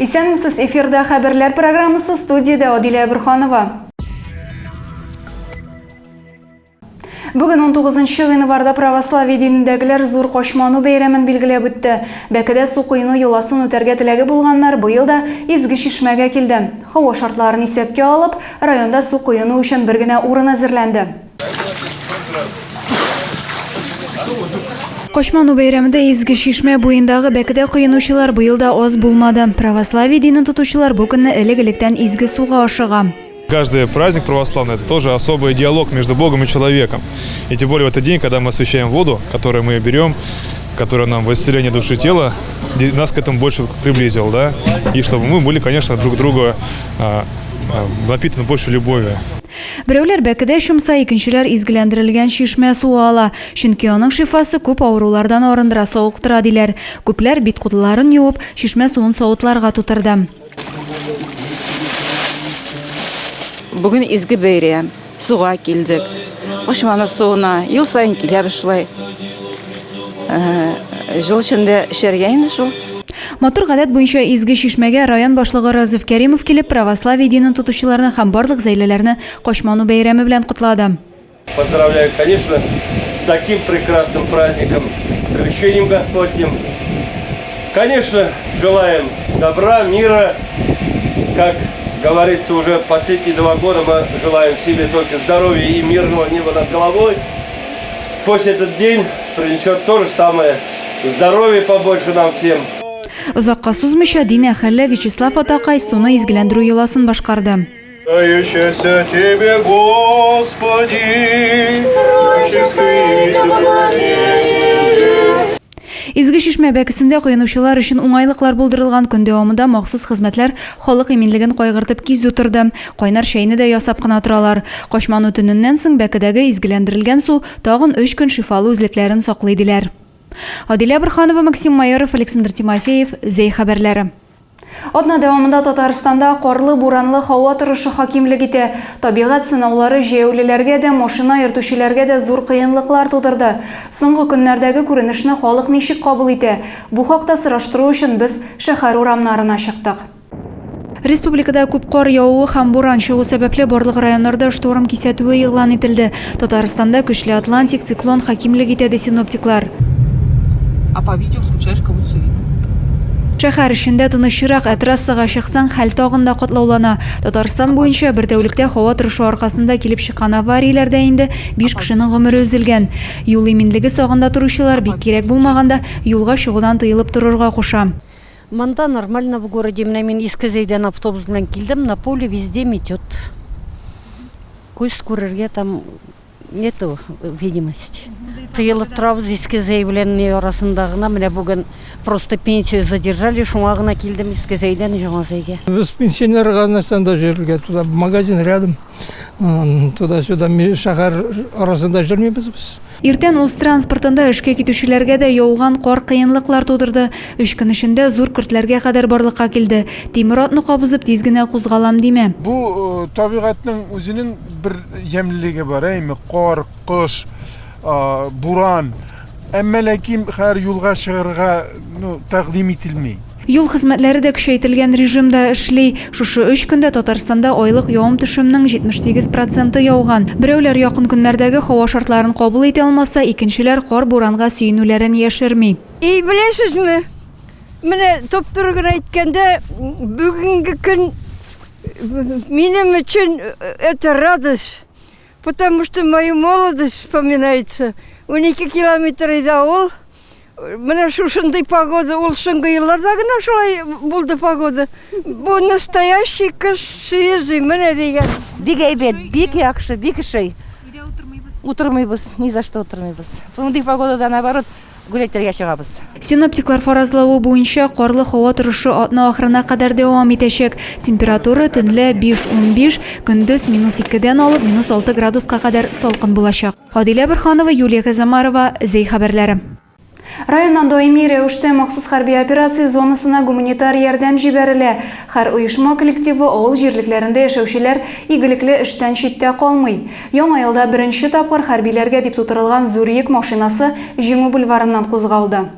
Исәнмесез, эфирда хәбәрләр программасы, студиядә Адилә Борханова. Бүген 19 гыйнварда православие динендәгеләр зур Качману бәйрәмен билгеләп үтте. Бәкедә су коену йоласын үтәргә теләге булганнар быел да Изге Чишмәгә килде. Һава шартларын исәпкә алып, районда су коену өчен бер генә урын әзерләнде. Качману бәйрәмендә Изге Чишмә буендагы бәкедә коенучылар быел да аз булмады. Православие динен тотучылар бу көнне элек-электән изге суга ашыга. Каждый праздник православный – это тоже особый диалог между Богом и человеком. И тем более в этот день, когда мы освящаем воду, которую мы берем, которая нам в исцеление души и тела, нас к этому больше приблизил, да? И чтобы мы были, конечно, друг другу напитаны больше любовью. Берәүләр бәкедә чумса, икенчеләр изгеләндерелгән чишмә суы ала. Чөнки аның шифасы күп авырулардан арындыра, савыктыра, диләр. Күпләр бит-кулларын юып, чишмә суын савытларга тутырды. Бүген изге бәйрәм, суга килдек. Кошманы суына ел саен киләбез шулай. Җыл эчендә эчәргә инде шул. Матур гадәт буенча Изге Чишмәгә район башлыгы Разиф Кәримов килеп, православие динен тотучыларны һәм барлык зәйлеләрне Качману бәйрәме белән котлады. Поздравляю, конечно, с таким прекрасным праздником, Крещением Господним. Конечно, желаем добра, мира. Как говорится, уже последние 2 года мы желаем себе только здоровья и мирного неба над головой. Пусть этот день принесет то же самое. Здоровья побольше нам всем. Озакка сузмыйча, дин әһеле Вячеслав атакай суны изгеләндерү йоласын башкарды. Дающаяся Тебе, Господи, Изге Чишмә бәкесендә коенучылар өчен уңайлыклар булдырылган. Көн дәвамында махсус хезмәтләр халык иминлеген кайгыртып кизү торды. Кайнар чәйне дә ясап кына торалар. Качману төненнән соң бәкедәге изгеләндерелгән су тагын өч көн шифалы үзлекләрен саклый, диләр. Адилә Борһанова, Максим Майоров, Александр Тимофеев, Зәй хәбәрләре. Атна дәвамында Татарстанда карлы-буранлы һава торышы хакимлек итә. Табигать сынаулары җәяүлеләргә дә, машина йөртүчеләргә дә зур кыенлыклар тудырды. Соңгы көннәрдәге күренешне халык ничек кабул итә? Бу хакта сораштыру өчен без шәһәр урамнарына чыктык. Республикада күп кар явуы һәм буран чыгу сәбәпле барлык районнарда шторм кисәтүе игълан ителде. Татарстанда көчле атлантик циклон хакимлек итә, ди синоптиклар. А по видео включаешь, как будто все видно. Шәһәр эчендә тынычрак, ә трассага чыксаң, хәл тагын да катлаулана. Татарстан буенча бер тәүлектә һава торышы аркасында килеп чыккан аварияләрдә инде биш кешенең гомере өзелгән. Юл иминлеге сагында торучылар, бик кирәк булмаганда, юлга чыгудан тыелып торырга куша. Монда нормально в городе. Менә мин Иске Зәйдән автобус белән килдем, на поле везде метет. Күз күрергә там нету видимость. Тыелып торабыз Иске Зәй белән ни арасында гына. Менә бүген просто пенсию задержали, шуңа гына килдем Иске Зәйдән Яңа Зәйгә. Без пенсионерга нәрсә анда йөрергә, туда магазин рядом, туда-сюда шәһәр арасында йөрмибез без. Иртән үз транспортында эшкә китүчеләргә дә яуган кар кыенлыклар тудырды. Өч көн эчендә зур көртләргә кадәр барлыкка килде. Тимер атны кабызып тиз генә кузгалам димә. Бу табигатьнең үзенең бер ямьлелеге бар, әйме, кар, кыш, буран. Әмма ләкин хәер юлга чыгарга, ну, тәкъдим ителми. Юл хезмәтләре дә көчәйтелгән режимда эшли. Шушы өч көндә Татарстанда айлык явым-төшемнең 78 проценты яуган. Берәүләр якын көннәрдәге һава шартларын кабул итә алмаса, икенчеләр кар-буранга сөенүләрен яшерми. И, беләсезме, менә туп-туры гына әйткәндә, бүгенге көн минем өчен это радость, потому что мою молодость вспоминается. 12 километр иде авыл. Менә шушындый погода, ул соңгы елларда гына шулай булды погода. Бу настоящий кыш, свежий, менә дигән. Бик әйбәт, бик яхшы, бик ошый. Өйдә утырмыйбыз. Утырмыйбыз, ни за что утырмыйбыз. Мондый погодада, наоборот, гулять чыгабыз. Синоптиклар фаразлавы буенча, карлы һава торышы атна ахырына кадәр дәвам итәчәк. Температура төнлә 5-15, көндез минус икедән алып минус алты градуска кадәр салкын булачак. Адилә Борһанова, Юлия Казамарова, Зәй хәбәрләре. Районнан даими рәвештә махсус хәрби операция зонасына гуманитар ярдәм җибәрелә. Һәр оешма коллективы, авыл җирлекләрендә яшәүчеләр игелекле эштән читтә калмый. Яңа елда беренче тапкыр хәрбиләргә дип тутырылган зур йөк машинасы Җиңү бульварыннан кузгалды.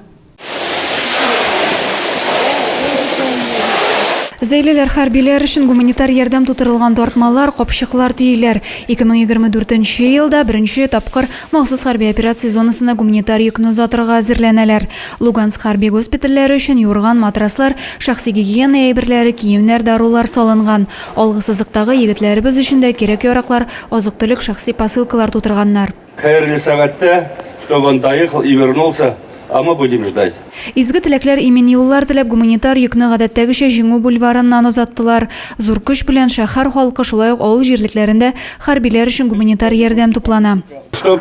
Зәйлеләр хәрбиләр өчен гуманитар ярдәм тутырылган тартмалар, капчыклар төйиләр. 2024 нче елда беренче тапкыр махсус хәрби операция зонасына гуманитар йөкне озатырга әзерләнәләр. Луганск хәрби госпитальләре өчен юрган, матраслар, шәхси гигиена әйберләре, киемнәр, дарулар салынган. Алгы сызыктагы егетләребез өчен дә кирәк-яраклар, азык-төлек, шәхси посылкалар тутырганнар. Хәерле сәгатьтә, чтобы он доехал и вернулся, а мы будем ждать. Изге теләкләр, имин юллар теләп, гуманитар йөкне гадәттәгечә Җиңү бульварыннан озаттылар. Зур көч белән шәһәр халкы, шулай ук авыл җирлекләрендә хәрбиләр өчен гуманитар ярдәм туплана. Чтоб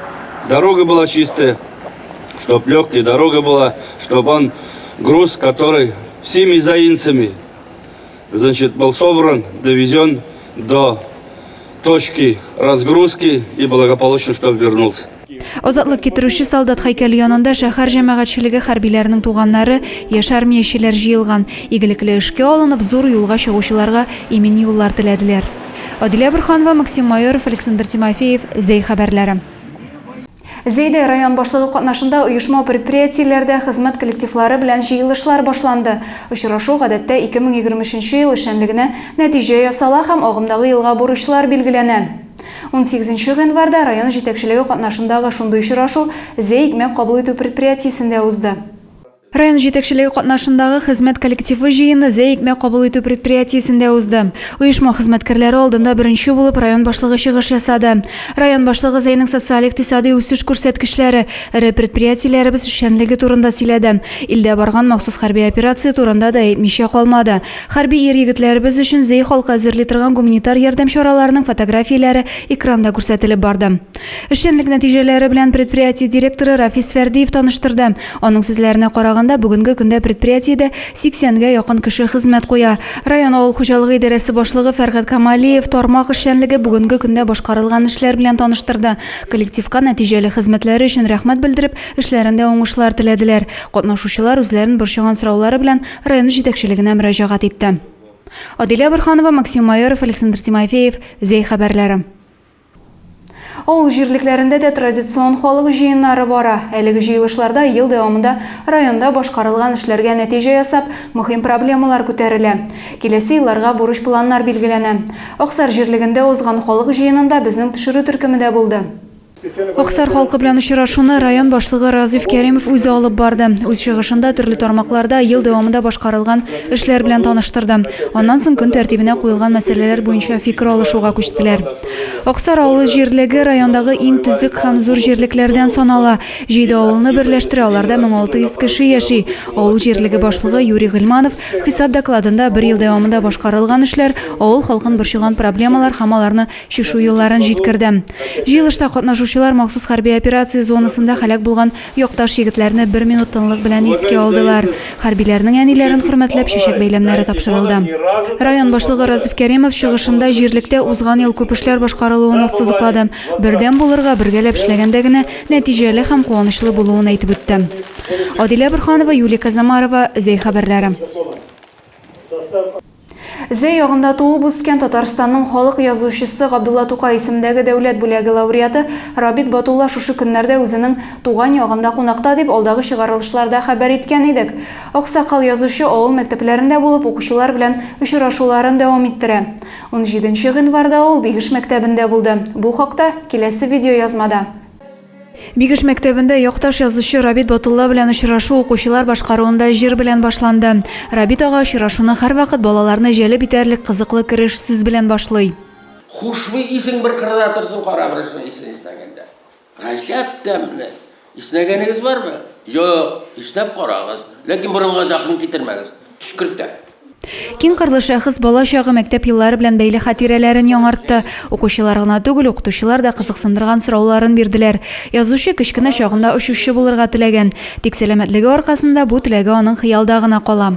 дорога была чистая, чтоб легкая дорога была, чтоб он груз, который всеми заинцами, значит, был собран, довезен до точки разгрузки и благополучно, чтобы вернулся. Азатлык китерүче солдат һәйкәле янында шәһәр җәмәгатьчелеге, хәрбиләрнең туганнары, яшь армиячеләр җыелган. Игелекле эшкә алынып, зур юлга чыгучыларга имин юллар теләделәр. Адилә Борһанова, Максим Майоров, Александр Тимофеев, Зәй хәбәрләре. Зәйдә район башлыгы катнашында оешма-предприятиеләрдә хезмәт коллективлары белән җыелышлар башланды. Очрашу, гадәттә, 2023 нче ел эшчәнлегенә нәтиҗә ясала һәм агымдагы елга бурычлар билгеләнә. Унсигезенче гыйнварда район җитәкчелеге катнашындагы шундый очрашу Зәй икмәк кабул итү предприятиесендә узды. Район җитәкчелеге катнашындагы хезмәт коллективы җыены Зәй икмәк кабул итү предприятиесендә узды. Оешма хезмәткәрләре алдында беренче булып район башлыгы чыгыш ясады. Район башлыгы Зәйнең социаль-икътисадый үсеш күрсәткечләре, эре предприятиеләребез эшчәнлеге турында сөйләде. Илдә барган махсус хәрби операция турында да әйтмичә калмады. Хәрби ир-егетләребез өчен Зәй халкы әзерли торган гуманитар ярдәм чараларының фотографияләре экранда күрсәтелеп барды. Эшчәнлек нәтиҗәләре белән предприятие директоры Рафис Фәрдиев таныштырды. Аның сүзләренә караганда, бүгенге көндә предприятиедә 80 гә якын кеше хезмәт куя. Район авыл хуҗалыгы идарәсе башлыгы Фәргать Камалиев тармак эшчәнлеге бүгенге көндә башкарылган эшләр белән таныштырды. Коллективка нәтиҗәле хезмәтләре өчен рәхмәт белдереп, эшләрендә уңышлар теләделәр. Катнашучылар үзләрен борчыган сораулары белән район җитәкчелегенә мөрәҗәгать итте. Адилә Борһанова, Максим Майоров, Александр Тимофеев, Зәй хәбәрләре. Авыл җирлекләрендә дә традицион халык җыеннары бара. Әлеге җыелышларда ел дәвамында районда башкарылган эшләргә нәтиҗә ясап, мөһим проблемалар күтәрелә. Киләсе елларга бурыч-планнар билгеләнә. Аксар җирлегендә узган халык җыенында безнең төшерү төркеме дә булды. Аксар халкы белән очрашуны район башлыгы Разиф Кәримов үзе алып барды. Үз чыгышында төрле тармакларда ел дәвамында башкарылган эшләр белән таныштырды. Аннан соң көн тәртибенә куелган мәсьәләләр буенча фикер алышуга күчтеләр. Аксар авылы җирлеге райондагы иң төзек һәм зур җирлекләрдән санала. Җиде авылны берләштерә, аларда 1600 кеше яши. Авыл җирлеге башлыгы Юрий Гыйльманов хисап докладында бер ел дәвамында башкарылган эшләр, авыл халкын борчыган проблемалар һәм аларны чишү юлларын җиткерде. Җыелышта катнашучылар махсус хәрби операция зонасында һәлак булган якташ егетләрне бер минут тынлык белән искә алдылар. Хәрбиләрнең әниләрен хөрмәтләп чәчәк бәйләмнәре тапшырылды. Район башлыгы Разиф Кәримов чыгышында җирлектә узган ел күп эшләр башкарылуын ассызыклады. Бердәм булырга, бергәләп эшләгәндә генә нәтиҗәле һәм куанычлы булуын әйтеп үтте. Адилә Борһанова, Юлия Казамарова, Зәй хәбәрләре. Зәй ягында туып үскән Татарстанның халык язучысы Габдулла Тукай исемендәге дәүләт бүләге лауреаты Рабит Батулла шушы көннәрдә үзенең туган ягында кунакта дип алдагы чыгарылышларда хәбәр иткән идек. Аксакал язучы авыл мәктәпләрендә булып укучылар белән очрашуларын дәвам иттерә. Унҗиденче гыйнварда ул Бигеш мәктәбендә булды. Бу хакта, киләсе видеоязмада. Бигеш мәктәбендә якташ язучы Рабит Батулла белән очрашу укучылар башкаруында җыр белән башланды. Рабит ага очрашуны һәрвакыт балаларны җәлеп итәрлек кызыклы кереш сүз белән башлый. Хушбуй исең бер кырда торсын, кара борычның исен иснәгәндә. Гаҗәп тәмле. Иснәгәнегез бармы? Юк, иснәп карагыз. Ләкин борынга якын китермәгез. Төчкертә. Киң кырлы шәхес бала чагы, мәктәп еллары белән бәйле хатирәләрен яңартты. Укучылар гына түгел, укытучылар да кызыксындырган сорауларын бирделәр. Язучы кечкенә чагында очучы булырга теләгән. Тик сәламәтлеге аркасында бу теләге аның хыялда гына кала.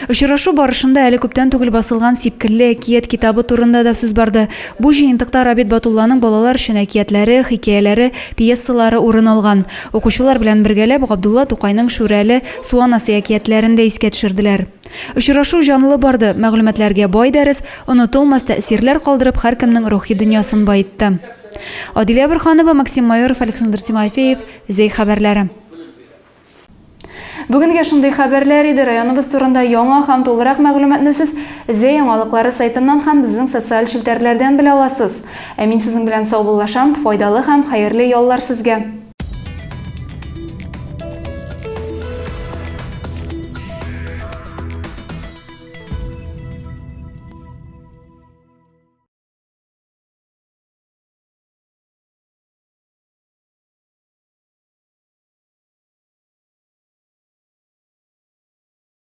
Очрашу барышында әле күптән түгел басылган Сипкелле әкият китабы турында да сүз барды. Бу җыентыкта Рабит Батулланың балалар өчен әкиятләре, хикәяләре, пьесалары урын алган. Укучылар белән бергәләп Габдулла Тукайның Шүрәле, Су анасы әкиятләрен дә искә төшерделәр. Очрашу җанлы барды, мәгълүматларга бай дәрес, онытылмас тәэсирләр калдырып, һәркемнең рухи дөньясын баетты. Адилә Борһанова, Максим Майоров, Александр Тимофеев, Зәй хәбәрләре. Бүгенгә шундый хәбәрләр иде. Районыбыз турында яңа һәм тулырак мәгълүматны сез Зәй яңалыклары сайтыннан һәм безнең социаль челтәрләрдән белә аласыз. Ә мин сезнең белән саубуллашам, файдалы һәм хәерле яллар сезгә!